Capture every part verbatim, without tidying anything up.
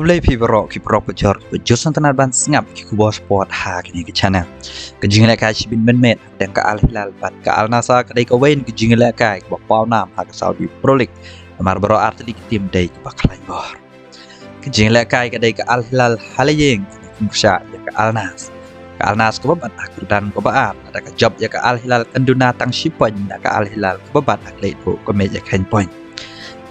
Khublei phi baroh ki paralok bajur kiba ju sngewtynnat ban sngap ki khubor sport ha kane ka channel. Ka jingïalehkai shibit mynmiet hapdeng ka Al Hilal bad ka Al Nassr ka dei kawei na ki jingïalehkai kaba paw nam ha ka Saudi Pro League. Namar baroh artylli ki team dei kiba khlaiñ bor. Ka jingïalehkai ka dei ka Al Hilal ha la ïing, kane ka kum ka shah ïa ka Al Nassr. Ka Al Nassr kaba bat ha kyrdan kaba ar, lada ka jop ïa ka Al Hilal kan duna tang shi point na ka Al Hilal kaba bat ha ka leit duh ka mej ïa ka point.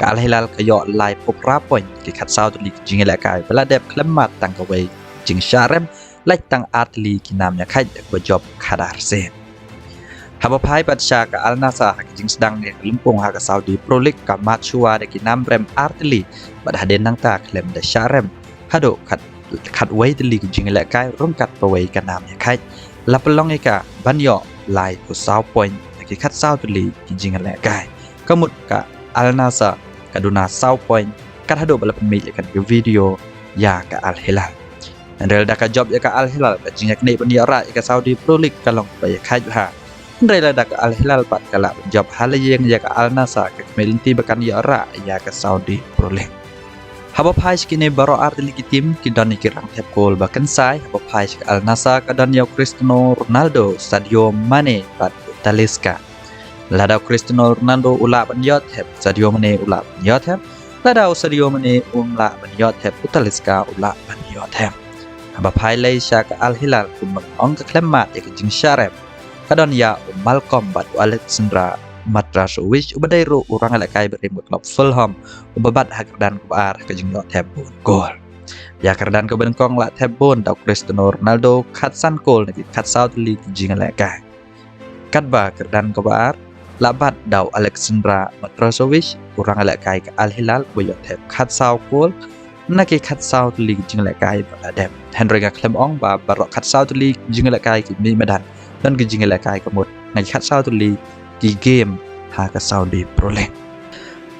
Ka Al Hilal ka ïoh laiphew phra point ki khatsaw tylli ki jingïalehkai ba la dep khlem mad tang kawei jingshah rem, lait tang artylli ki nam ïakhait da kaba jop khatar sien. Haba phai pat sha ka Al Nassr ha ka jingsdang ïa ka lympung ha ka Saudi Pro League ka mad shuwa da ki nam rem artylli bad hadien nangta khlem da shah rem haduh khat, khatwei tylli ki jingïalehkai ryngkat bawei ka nam ïakhait. La pynlong ïa ka ban ïoh laiphew saw point na ki khatsaw tylli ki jingïalehkai. Ka mut ka Al Nassr ka duna saw point kat haduh ba la pynmih ïa kane ka video ïa ka Al Hilal. Hynrei lada ka jop ïa ka Al Hilal, ka jingïaknieh ban ïoh rah ïa ka Saudi Pro League ka long kaba ïakhait bha. Hynrei lada ka Al Hilal pat ka lah ban jop ha la ïing ïa ka Al Nassr, ka kmie lynti ba kan ïoh rah ïa ka Saudi Pro League. Haba phai sha kine baroh artylli ki team ki don ïa ki rang thep kol ba kynsai. Haba phai sha ka Al Nassr ka don ïa u Cristiano Ronaldo, Sadio Mane bad Talisca. Lada u Cristiano Ronaldo u lah ban ïoh thep, Sadio Mane u lah ban ïoh thep. Lada u Sadio Mane um lah ban ïoh thep, u Talisca u lah ban ïoh thep. Haba phai lei sha ka Al Hilal, kumba ong ka khlem mad ïa ka jingshah rem, ka don ïa u Malcom bad u Aleksandar Mitrovic uba dei ruh u rangïalehkai barim ka klub Fulham uba bat ha kyrdan kaba ar ha ka jingïoh thep bun kol. Ïa kyrdan kaba nyngkong la thep bun da u Cristiano Ronaldo khatsan kol na ki khatsaw tylli ki jingïalehkai. Katba kyrdan kaba ar la bat da u Aleksandar Mitrovic u rangïalehkai ka Al Hilal uba ïoh thep khatsaw kol na ki khatsaw tylli ki jingïalehkai ba la dep. Hynrei nga khlem ong ba baroh khatsaw tylli ki jingïalehkai ki mih madan, don ki jingïalehkai ka mut na ki khatsaw tylli ki game ha ka Saudi Pro League.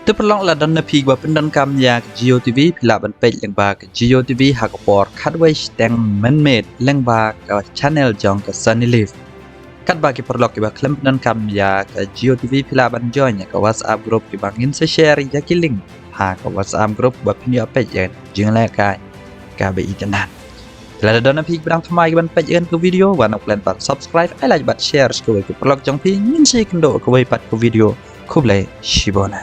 Te paralok, lada don na phi kiba pyndonkam ïa ka Jio TV, phi lah ban peit lyngba ka Jio TV ha ka por khatwei shiteng mynmiet lyngba ka channel jong ka Sunny Live. Katba ki paralok kiba khlem pyndonkam ïa ka Jio TV, phi lah ban join ïa ka WhatsApp group kiba ngin sa share ïa ki link ha ka WhatsApp group ba phin ïoh peit ïa ka jingïalehkai kaba itynnad. Lada don na phi kiba dang thymmai ban peit ïa ka video, wat nym klet ban subscribe, ai like bad share sha kawei ki paralok jong phi. Ngin sa ïakynduh kawei pat ka video. Khublei shibun.